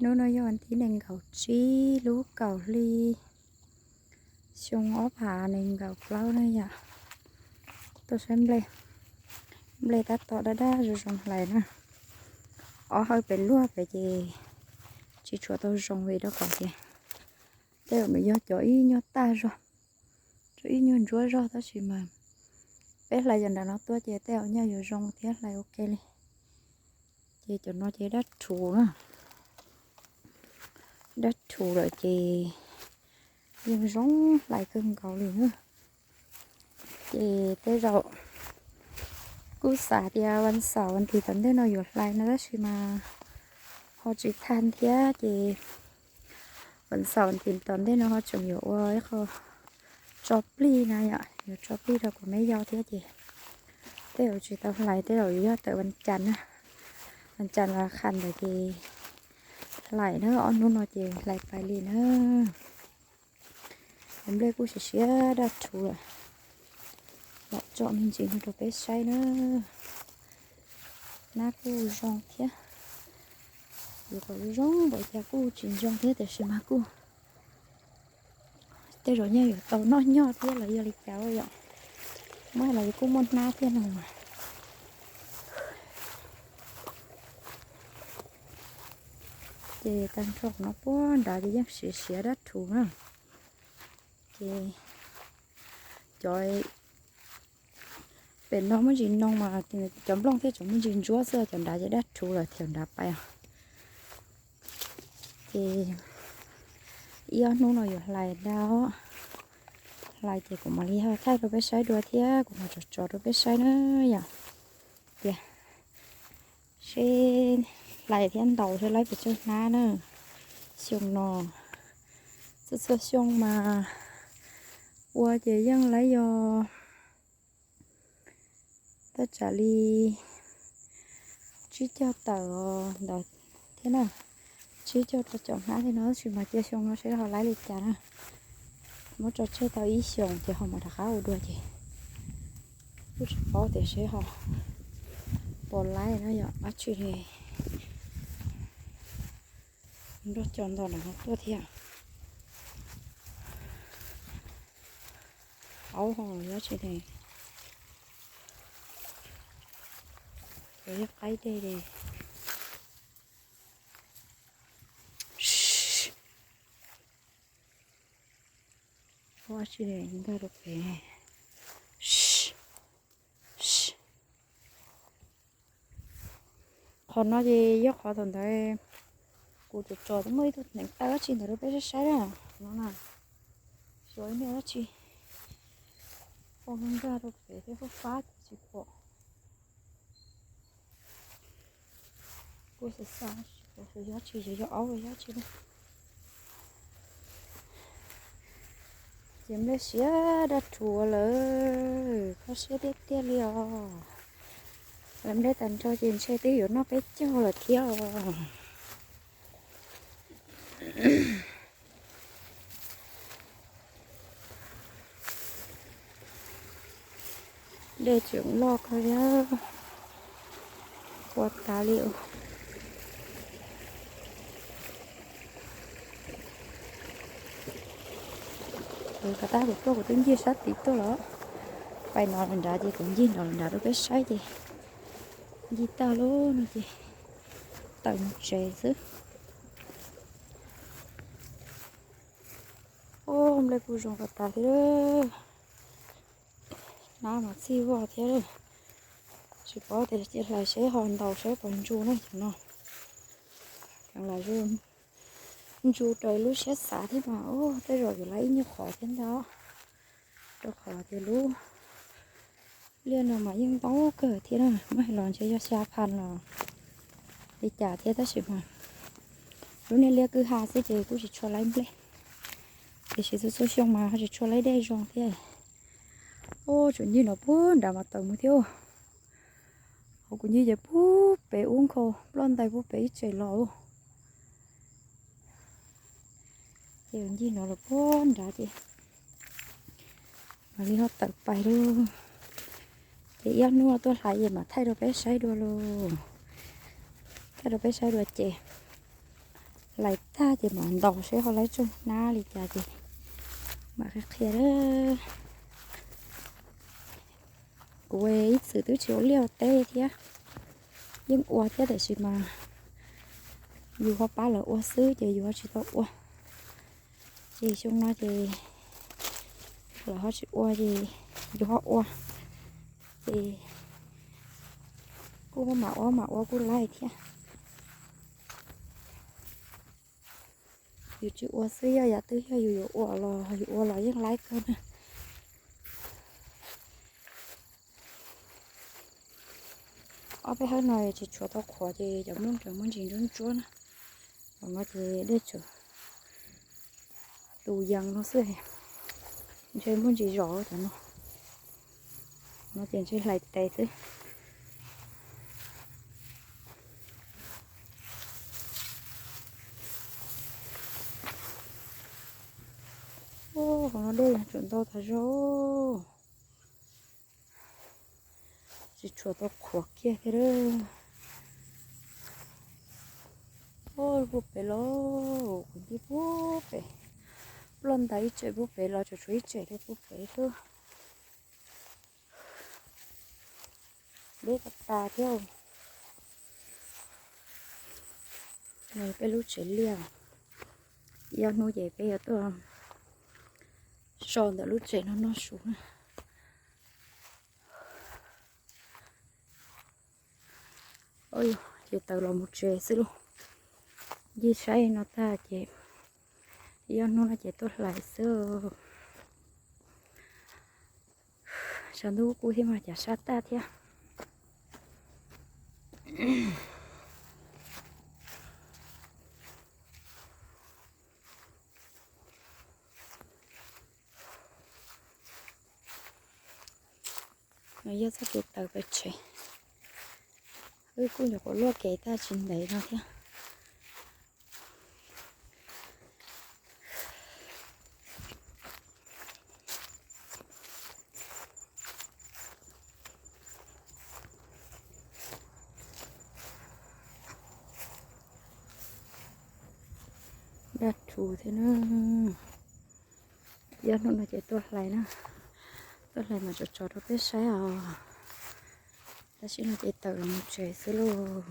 Hnub no yog vas thib nees nkaum tsib lub kaum hli xyoo ob phav nees nkaum plaub na yom. Tuaj saib nplej, nplej tab tom daj daj zoo zoo hlais na. Ob hawv pem luag pem ces tsis tshua tau zoo vim rau qhov tias tej zaum nws yog cov ib nyuag tag zog, cov ib nyuag ntsuab zog tab sis mas peb hlais cov nram no tuaj ces tej zaum nyaj yuav zoo thiab hlais ok li. Ces cov no ces dab rhuv na, dab rhuv lawm ces yeej zoo hlais kawg nkaus li na. Ces tej zaum kuj xav tias vas xaum vas thiv tom ntej no yuav hlais no tab sis mas ho tsis tag thiab ces vas xaum vas thiv tom ntej no ho tseem yuav ua ib qho tso plig na yom, yuav tso plig rau kuv me yau thiab ces tej zaum tsis tau hlais, tej zaum yuav yog tawm vas cas na, vas cas vas kham ntawd ces hlais na, ob hnub no ces hlais pais li na. Nplej kuj siav siav daj rhuv lawm, lam tso me ntsis no rau peb saib na. Hnab kuj zoo thiab, yuav kom zoo npaum cas kuj tsis ntsoog thiab tiam sis mas kuj tej zaum nyaj yuav tau noj nyob thiab los yog li cas yom. Muab los kuj muaj hnab thiab no mas. Ces tag nrho no puag nrad ces yeej siav siav dab rhuv na. Ces cov pem no muaj ntsis no mas cov nplooj thiaj tseem muaj ntsis ntsuab xwb, cov nrad ces dab rhuv lawm thiab nrad pais os. Ces ib ob hnub no yuav hlais dau, hlais ces kuv mam li ho thaij rau peb saib dua thiab kuv mam tso tso rau peb saib na yom. Tias seb hlais thiab ntaus seb laib pes tsawg hnab na. Xyoo no, txhua txhua xyoo mas ua ces yeej laib yog taj tsam li tsib caug tawm ntawd thiab na, tsib caug rau caum hnab thiab no tab sis mas cia xyoo no seb ho laib li cas na. Muab tso tseg tau ib xyoos ces ho mam rov qab ua dua ces kuj tsis paub tias seb ho puas laib no yom, dab tsi li. Nroj cov nto nram no tuaj thiab. Aub ho dab tsi li, cov yog qaib dej li. Ua tsi nkag rau pem. Qhov no ces yog qhov thaum ntawd kuv tsom tsom muaj ib tug hneev taw dab tsi ntawd rau peb saib saib na. No na, xyov ib niag dab tsi ua nkag nkag rau pem thiab fab fab ces tsis pom. Kuj xav xav, xyov yog dab tsi, xyov yog aub los yog dab tsi na. Ces nplej siav daj rhuv lawm, kho siab tiag tiag li os. Lawv nplej tag nrho ces ntshe twb yuav noj peb caug lawm thiab os. Dej tseem loj kawg thiab, ua tas li. Kuv tab kuv tuaj kuv twb ncig sab tid tuaj los, pais no los nrad ces kuv ncig no los nrad rau peb saib ces ncig tag lub no ces tawm mus tsev xwb. Ub, nplej kuj zoo kawg tas thiab. Hnab mas txhij vog thiab. Tsis paub tias cia hlais seb ho ntaus seb puas ntsu na cov no. Ntsu raws lub siab xav thiab mas ub, tej zaum yuav laib ib nyuag qhov thiab ntag. Rau qhov tias lub liaj no mas yeej ntau kawg thiab na, muab hais los ntshe yog xya pha los li cas thiab tab sis mas lub niag liaj kwj ha xwb ces kuj tsis tshua laib nplej. Tiam sis txhua txhua xyoo mas ho tsis tshua laib dej zoo thiab. Ub, tseem ncig no puag nrad mas tawm mus thiab. Hauv kuv ncig ces puag pem ub nkhaus ploj ntais puag pem ib tsev los. Ces ncig no los puag nrad ces mam li ho tawm pais lauj. Ces ib ob hnub tuaj hlais ces mam thaij rau peb saib dua lauj. Thaij rau peb saib dua ces Hlais tag ces mam ntaus seb ho laib tsawg hnab li cas ces mam qhia qhia. Kuv ib txwm twb tsis ua liaj ua teb thiab, yeej ua thiab tiam sis mas yus ho pab lawv ua xwb ces yus ho tsis tau ua. Ces xyoo no ces lawv ho tsis ua ces yus ho ua, ces kuj muab mam ua mam ua kuj laib thiab. Yus tsis ua xwb, yog yam twg yog yus yuav ua los yus ua los yeej laib kawg na. Ob peb hawb no tsis tshuav tau qhuav ces cov nplooj tseem muaj ntsis ntsuab ntsuab na. Thaum no ces dej tseem tus yees no xwb, ntshe muaj ntsis zos cov no. No ces ntshe hlais tes xwb. Ub, qhov no dej tseem ntau tas zog. Tsis tshuav tau qhuav kiag thiab. Ub, pub pem los, kuv nce pub pem, ploj ntais ib tsev pub pem los tseem tshuav ib tsev thiab pub pem xwb. Deb tas tas thiab. No peb lub tsev liaj, ib ob hnub ces peb yuav tuaj so ntawm lub tsev no noj su na. Ces tawm los mus tsev xwb lauj. Ncig saib no tag ces ib ob hnub no ces tuaj hlais xwb. Tshav ntuj kub thiab mas cas sab tag thiab. No yog txoj kev tawm pem tsev, wb kuj nyuam qhuav luaj kev tag tsis ntev no thiab. Daj rhuv thiab na. Ib ob hnub no ces tuaj hlais na, tuaj hlais mas tso tso rau peb saib os. Tab sis no ces tawm los mus tsev xwb lauj.